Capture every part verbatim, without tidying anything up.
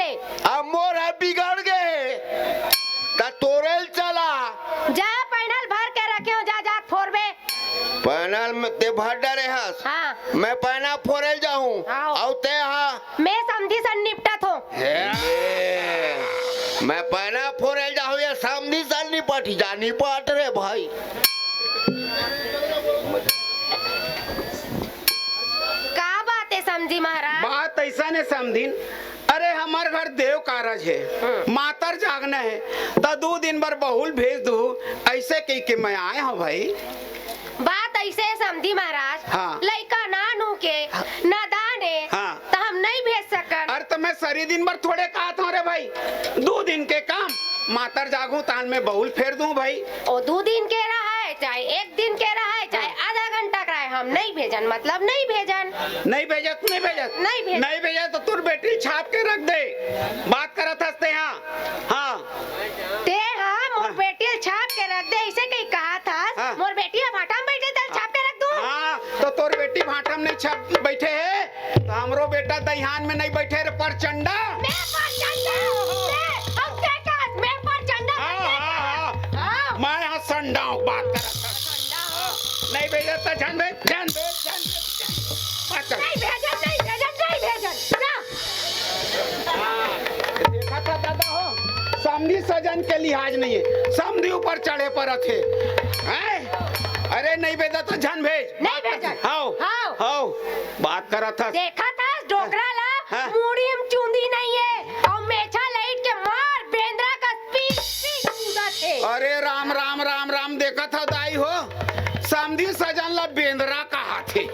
अब मोर ह बिगड़ गे हे, त तोरे ल चला। जा, पैनल भर के रखे हो, जा, जा, फोरबे। पैनल में ते भर डरे हस। हाँ। मैं पैना फोरे ल जाहूँ। हाँ। अउ ते हा? मैं समधी सन निपटत हो। हे, मैं पैना फोरे ल जाहूँ या समधी सन निपट जा, निपट रे भाई। का बात हे समधी महाराज? बात अइसन हे समधिन, अरे हमर घर देव कारज हे, हम्म। मातर जागना हे, त दू दिन बर बहू ल भेज दू, अइसे कहिके मैं आए हँव भाई। बात अइसे हे समधी महाराज, हाँ। लइका नानू के, हाँ। नादान हे, हाँ। त हम नइ भेज सकन। अरे त मैं सरी दिन बर थोड़े कहत हँव रे भाई, दू दिन के काम, मातर जागहूँ ताहन मैं बहू ल फेर दूँ भाई। ओ दू दिन के रहय, चाहे एक दिन के रहय, चाहे हाँ। आधा घंटा के रहय, हम नइ भेजन, मतलब नइ भेजन। नइ भेजत, नइ भेजत। नइ भेजत। नइ भेजत त तोर बेटी ल छाप के रख दे। बात करत हस ते हा। हाँ। ते हा मोर हाँ। बेटी ल छाप के रख दे, अइसे कहिके कहत हस। हाँ। मोर बेटी ह भाटा में बइठे, त ल हाँ। छाप के रख दूँ। हाँ, त तोर बेटी भाटा में नइ छाप बइठे हे, त हमरो बेटा दइहान में नइ बइठे रे परचंडा। मैं परचंडा? मैं, हम ते कहस, मैं परचंडा, हाँ, मैं हाँ, कहस। हाँ। हाँ। मैं हा संडा हँव, बात करत हँव। संडा हो। नइ भेजत त झन भेज, झन भेज, झन भेज, झन। बात कर। नइ भेजन, नइ भेजन, नइ भेजन। जा। देखत हस दादा हो, समधी सजन के लिहाज नइ हे, समधी ऊपर चढ़े परत हे। हैं? अरे नइ भेजत त झन भेज। नइ भेजन। हव। हव। हव। बात करत हस। देखत हस डोकरा ला, हाँ। मुड़ी म चुंदी नइ हे, अउ मेछा लइट के मार बेंदरा कस पीट पीट कूदत हे। अरे राम, राम, राम, राम, देखत हव दाई हो, समधी सजन ला बेंदरा कहत हे।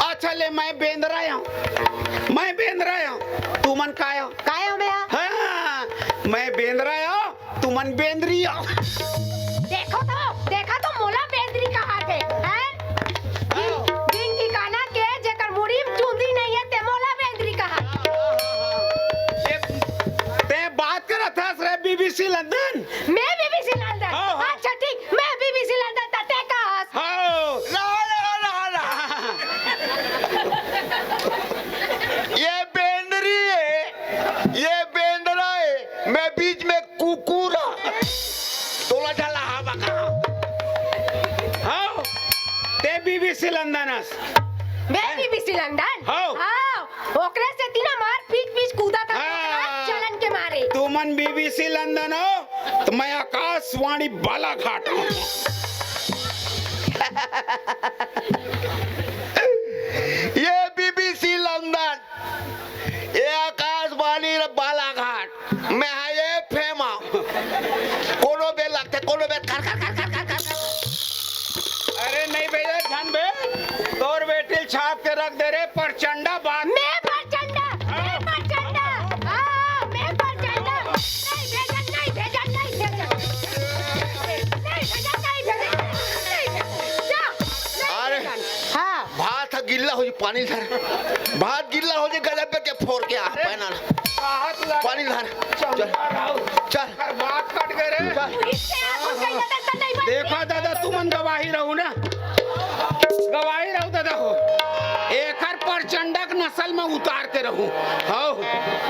अच्छा ले, मैं बेंदरा हँव, मैं बेंदरा हँव, तुमन काय हो? काय हो बे? हाँ, मैं बेंदरा हँव, तुमन बेंदरी हो। देखो तो, देखा तो मोला बेंदरी कहत हे, हैं? दिन, हाँ। दिन ठिकाना के जेकर मुड़ी म चुंदी नइ हे, ते मोला बेंदरी कहत हे। ये, ते बात करत हस रे बीबीसी लंदन? मैं बीबीसी लंदन? हाँ, हाँ। अच्छा ठीक, मैं बीबीसी लंदन, त ते का हस? हाँ। रहा, रहा, रहा, रहा। ये बेंदरी हे, ये बेंदरा हे, मैं बीच में कुकुर ह। तोला झन लहाबा का? हव, ते बीबीसी लंदन हस। मैं बीबीसी लंदन? हव। हव, ओकरे सेती ना मार पीट पीट कूदत हँव, हाँ। जलन के मारे। तुमन बीबीसी लंदन हो, त मैं आकाशवाणी बालाघाट हँव। ये बीबीसी लंदन। ए आकाशवाणी बालाघाट, मैं हा एफएम। कोनो बेर लगथे, कोनो बेर खर, खर, खर। अरे नइ भेजत झन बे, तोर बेटी ल छाप के रख दे रे, परचंडा बात। मैं परचंडा, मैं परचंडा, हाँ, मैं परचंडा। नइ भेजन, नइ भेजन, नइ भेजन। नइ भेजन, नइ भेजन, नइ भेजन। जा, नइ अरे। भेजन। हाँ। भात ह गिल्ला हो जी, पानी धर। भात गिल्ला हो जी, गजब के फोर के आ, अरे, पैना। कहाँ तू जा-, पानी धर। चल। चल। चल। अरे बात कट गए रे। चल। देखा दादा, तुमन गवाही रहू ना, गवाही रहू दादा हो। एकर परचंडक नसल में उतार के रहू। हव,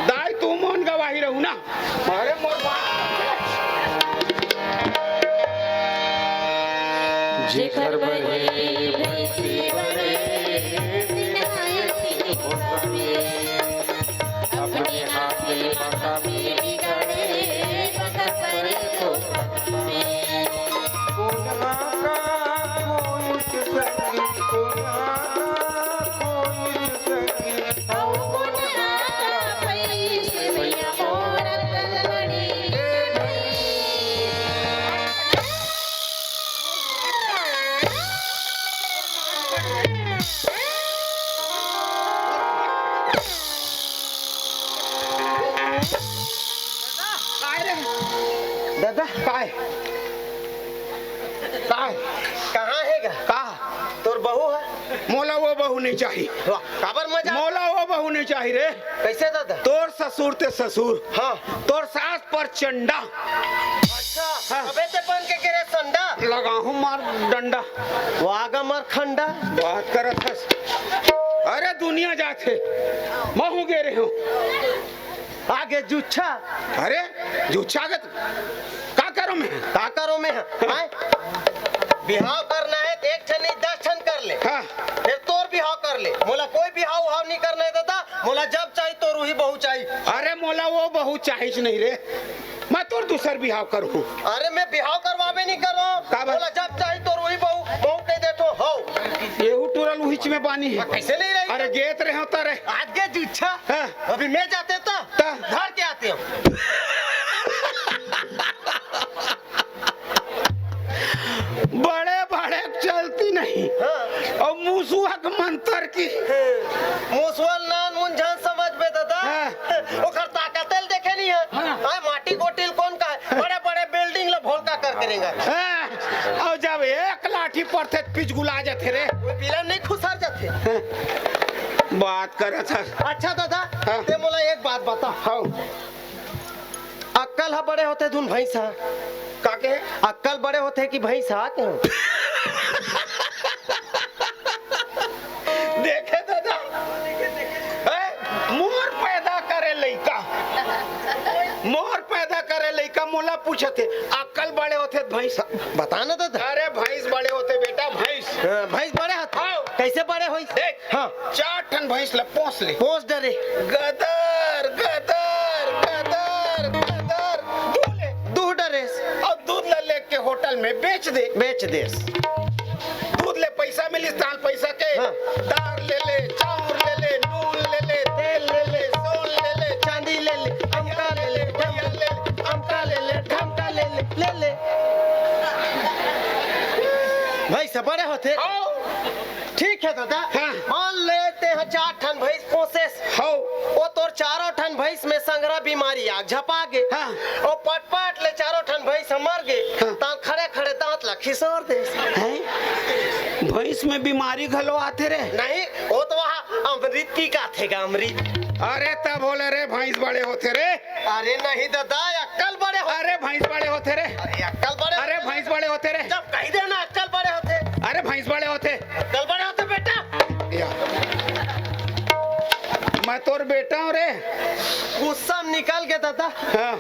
दाई तुमन गवाही रहू ना। अरे मोर बाप। जेकर बने भैंसी बने, अपने हाथ में पका में बिगाड़े, पका करे तो पका में। कोना का कोई के संगी, कोना कोई के संगी। काय रे? दादा। काय? काय? कहाँ हे गा? का? तोर बहू हे? मोला वो बहू नइ चाही। वाह, काबर मजाक? मोला वो बहू नइ चाही रे। कइसे दादा? तोर ससुर ते ससुर। हाँ। तोर सास परचंडा। अच्छा, हाँ। अबे ते बन के गिरे संडा। लगाहूँ मार डंडा। वाह गा मार खंडा। बात करत हस। अरे दुनिया जाथे। महूँ गे रहेंव। आगे जुच्छा। अरे, जुच्छा आगे त-, का करों मैं? का करों मैं? आय? बिहाव करना हे त एक ठन नहीं, दस ठन कर ले। हाँ। फेर तोर बिहाव कर ले। मोला कोई बिहाव उहाव नहीं करना हे दादा। मोला जब चाही तोर उही बहू चाही। अरे, मोला वो बहू चाहिस नहीं रे। मैं तोर दूसर बिहाव करहूँ। अरे, मैं बिहाव करवाबे नहीं करों। का बात? मोला जब चाही तोर उही बहू, बहू कह देथों, हव। एहू टूरा ल उहीच में बानी हे। कइसे नहीं रही? अरे, गेत रहे होता रे। आगे जुच्छा। हाँ। अभी मैं जातेंव त, त। घर के आतेंव। बड़े बड़े चलती नहीं। हाँ। अउ मुसुआ के मंतर की। हाँ। मुसुआ ल नानमुन झन समझबे दादा। हाँ। ओकर ताकत ल देखे नहीं हे। हाँ। हाँ, माटी गोटी ल कोन का हे? बड़े बड़े बिल्डिंग ल भोलका करके रेंगा। हाँ। अउ जब एक लाठी पड़थे त पिचगुला जाथे रे। वो बिलन नहीं खुसर जाथे। हाँ। बात करत हस। अच्छा दादा, हाँ। ते मोला एक बात बता। हाँ। अक्कल ह बड़े होथे धुन भैंस ह? का के? अक्कल बड़े होथे कि भैंस ह के? देखे दादा, ए, मोर पैदा करे लइका, मोर पैदा करे लइका मोला पूछथे, अक्कल बड़े होथे भैंस? बता ना दादा। अरे भैंस बड़े होथे बेटा, भैंस। हाँ, भैंस बड़े होथे। हाँ। कइसे बड़े होइस? देख, हाँ। चार ठन भैंस ल पोस ले। पोस डरे। गदर, गदर, गदर, गदर, दूह ले। दूह डरेस। अउ दूध ल लेके होटल में बेच दे। बेच देस। दूध ले पैसा मिलिस, ताल पैसा के। हाँ। दार ले ले, चाउर ले ले, नून ले ले, तेल ले ले, सोन ले ले, चांदी ले ले, अमका ले ले, भैया ले ले, अमका ले ले, ढमका ले ले, ले ले। भैंस बड़े होथे। हाँ। ठीक हे दादा। हाँ। मान ले तेंह चार ठन भैंस पोसेस। हव। वो तोर चारों ठन भैंस में संघरा बीमारी आग झपा गे। हाँ। वो पटपट ले चारों ठन भैंस ह मर गे। हाँ। त खड़े खड़े दांत ला खिसोर देस। हैं? भैंस में बीमारी घलो आथे रे? नहीं, वो तो वहाँ अमृत की का थे गा, अमृत। अरे तब होले रे, भैंस बड़े होथे रे। अरे नहीं दादा, अक्कल बड़े होथे। अरे भैंस बड़े होथे रे। अरे अक्कल बड़े अरे होथे। भैंस बड़े होथे रे। जब कही दे ना अक्कल बड़े होथे। अरे भैंस बड़े होथे। अक्कल बड़े होथे बेटा। या। मैं तोर बेटा हूँ रे। गुस्सा में निकल के दादा। हाँ।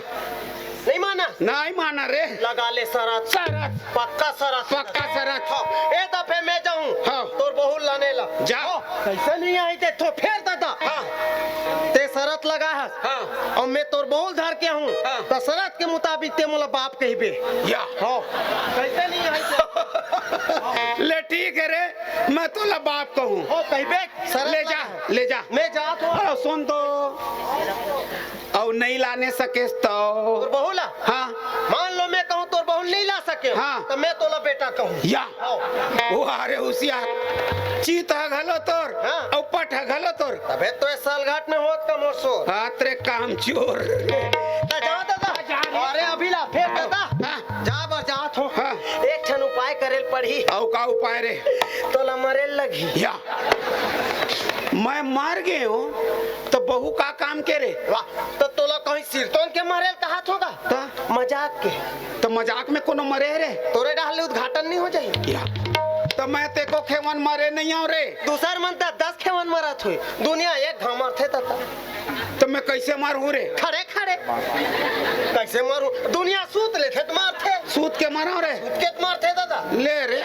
नहीं माना? नहीं माना रे। लगा ले शरत। शरत। पक्का शरत। पक्का शरत। हाँ, ए दफे मैं जाहूँ। हाँ। तोर बहू लाने ला। जा। हाँ, कइसे नहीं आही ते थो फेर दादा। हाँ। ते शरत लगा हस। हाँ। अउ मैं तोर बहू धर के आहूँ। हाँ। त शरत के मुताबिक ते मोला बाप कहिबे। या। हाँ। कइसे नहीं आही ते? ले ठीक हे रे, मैं तोला बाप कहूँ। हो कहिबे। शरत ले जा, लगा। ले जा। मैं जात हूँ। हाँ, सुन तो। अउ नहीं लाने सकेस तो? तोर बहू ला? हाँ। मान लो मैं कहूँ तोर बहू नहीं ला सके, हाँ। त मैं तोला बेटा कहूँ। या। हाँ। वाह रे हुसियार, चीत ह घलो तोर, हाँ। अउ पट ह घलो तोर। तभे तो ए सालघाट में होत का मोर सोर। हाँ, तेरे कामचोर। त जा दादा। अरे अभी ला, फेर दादा। हाँ। जा बर जात हूँ। हाँ। एक ठन उपाय करे ल पड़ही। अउ का उपाय रे? तोला मरे ल लगही। या। मैं मर गे हूँ, त बहू का काम के रे? वाह, त तोला कहीं सिरतोन के मरे ल कहत होगा? त? मजाक के। त मजाक में कोनो मरे हे रे? तोरे डहर ले उद्घाटन नहीं हो जाही? या। त मैं तेको खेवन मरे नहीं आऊँ रे। दूसर मन त दस खेवन मरत होही, दुनिया एक घांव मरथे त। त मैं कइसे मरहूँ रे? खड़े खड़े। कइसे मरहूँ? दुनिया सूत लेथे त मरथे। सूत के मरहूँ रे? सूत के त मरथे दादा। ले रे,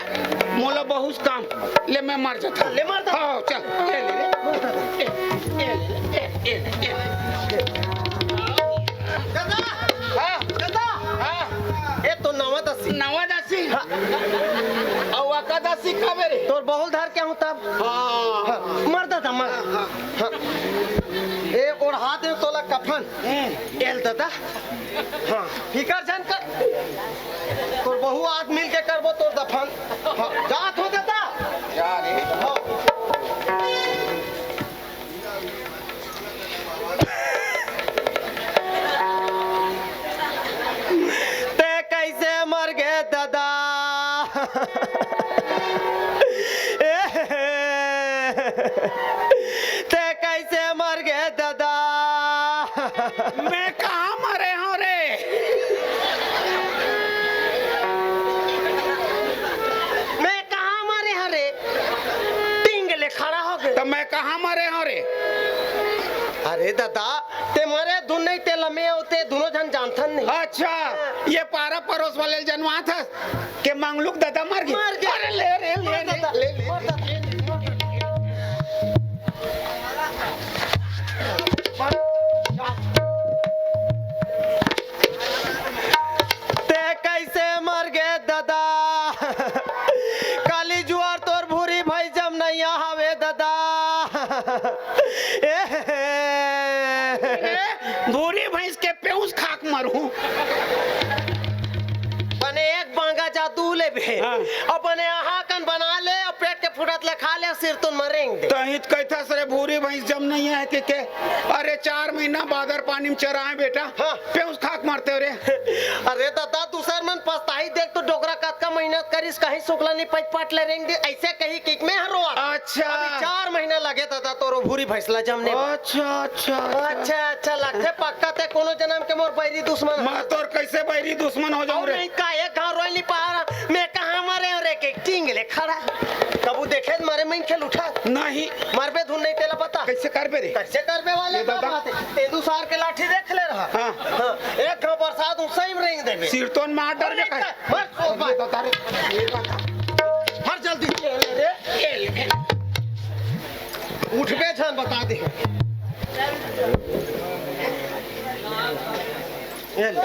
मोला बहुत काम। ले मैं मर जाता हूँ। ले मर जा। हाँ, चल, ले ले रे। ए, ए, ले, ए, ए, ले, ए। दादा! हाँ। दादा! हाँ। ए तो नवा दसी। नवा दसी? हाँ। अउ अकादसी कब हे रे? तोर बहू ल धर के आहूँ तब। हाँ। हाँ, मर दादा, मर। हाँ, हाँ। हाँ। ए ओढ़ा दे तोला कफन। हम्म। ए ले दादा। हाँ, फिकर झन कर। तोर बहू आज मिल के करबो तोर दफन। हाँ, जात हूँ दादा। जा रे। हाँ। ते कइसे मर गे दादा? ते कइसे मर गे दादा? मैं कहाँ मरे हूँ रे? मैं कहाँ मरे हूँ रे? टींग ले खड़ा हो गे। त मैं कहाँ मरे हूँ रे? अरे दादा, ते मरे धुन नहीं, ते दोनों झन जानथन नहीं। अच्छा, ये पारा परोस वाले ल जनवात हस के मंगलू के ददा मर गे। मर गे। अरे ले रे, ले रे, मर ददा, ले, ले, मर ददा। ते कैसे मर गे ददा? काली जुआर तोर भूरी भैंस जमनइया हवे ददा। ए, ए, भूरी भैंस के पेउस खाक मरहूं। बने एक बांगा जादू लेबे। हाँ। अउ बने आहा कन बना ले, अउ पेट के फुटत ले खा ले, सिरतोन म रेंग दे। तहीं त कहिथस रे, भूरी भैंस जमनइया हे के, के? अरे, चार महीना बादर पानी म चराए बेटा। हाँ। पेउस खाक मरते हो रे। अरे ददा, दूसर मन पछताही, देख तो डोकरा कतका मेहनत करिस, कहीं सुखला नहीं पच पट ले रेंग दे, ऐसे कही कि मैं हर रोआ। अच्छा। अभी चार महीना लगे ददा तोरो भूरी भैंस ला जमने में। अच्छा, अच्छा, अच्छा। अच्छा, अच्छा, लगथे पक्का ते कोनो जन्म के मोर बैरी दुश्मन मैं हस। तोर कैसे बैरी दुश्मन हो जाऊं अउ रे? नहीं का, एक घाव रोई नहीं पा रहा, मैं कहाँ मरे हूँ रे के टींग ले खड़ा। कबू देखे मारे मैं खेल उठा। नहीं। मरबे धुन नहीं तेला पता। कैसे करबे रे? कैसे करबे वाले ये का दादा। बात है। तेंदू सार के लाठी देख ले रहा। हाँ। हाँ, एक घाव बरसात हूँ सही में रेंग देबे। सिरतोन मार डर अरे, बेटा। मर, मर, मर। ये दादा रे, ये दादा। मर जल्दी। ये ले रे, ये ले। उठबे झन बता दे। ये ले।